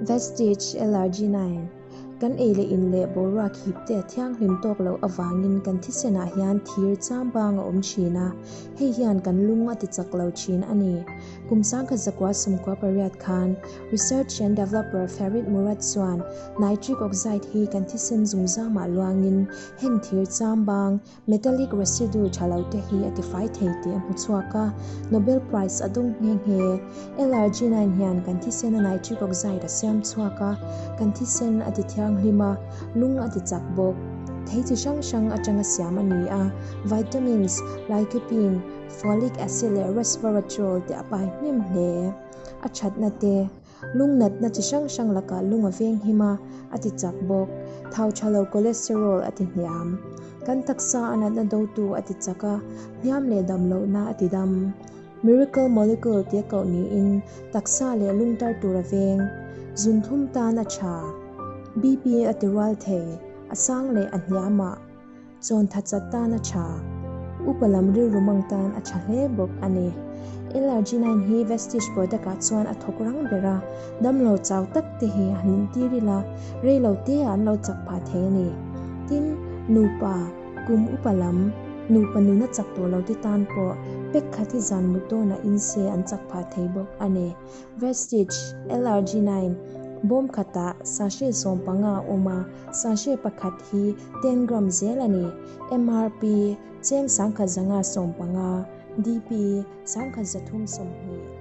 Vestige LRG9, Kan ei leh in leh boruak hip te a thianghlim tawk loh avangin kan thisenah hian thir chambang a awm thin a, hei hian kan lung a ti chak lo thin a ni. Kum 1998 khan Research and Developer Ferid Murad chuan nitric oxide hi kan thisen zungzamah luangin heng thir chambang, Metallic residue tha lo te hi a tifai thei tih a hmu chhuak a, Nobel Prize a dawng nghe nghe. L-arginine hian kan thisena nitric oxide a siam chhuak a, kan thisen a ti thianghlim a, lung a ti chak bawk. Thei chi hrang hrang atanga siam a ni a, vitamins, lycopene, folic acid leh resveratrol te a pai hnem hle. A thatna te. Lung natna chi hrang hrang lakah lung a veng him a, a ti chak bawk. Thau tha lo cholesterol a ti hniam. Kan taksa a natna dotu a ti chak a, hniam leh dam lohna a ti dam. Miracle molecule tia koh niin taksa leh lung tar tur a veng. Zunthum tan a tha. BP a ti rual thei, a sang leh a hniam ah. Chawn tha chat tan a tha. Upa lam rilru mang tan a tha hle bawk a ni. LRG9 hi Vestige product ah chuan a thawk rang ber a, damlo chau tak te hi han intir ila, rei lo te ah an lo chak phah thei a ni. Tin, nupa, kum upa lam, nupa nuna chak tawh lo te tan pawh pack khat hi zan mut dawnah in se an chak phah thei bawk a ni. Vestige, LRG9, bawm khatah sachet 15 a awm a, sachet pakhat hi 10 gram zel a ni. MRP, cheng 1550, DP, 1320.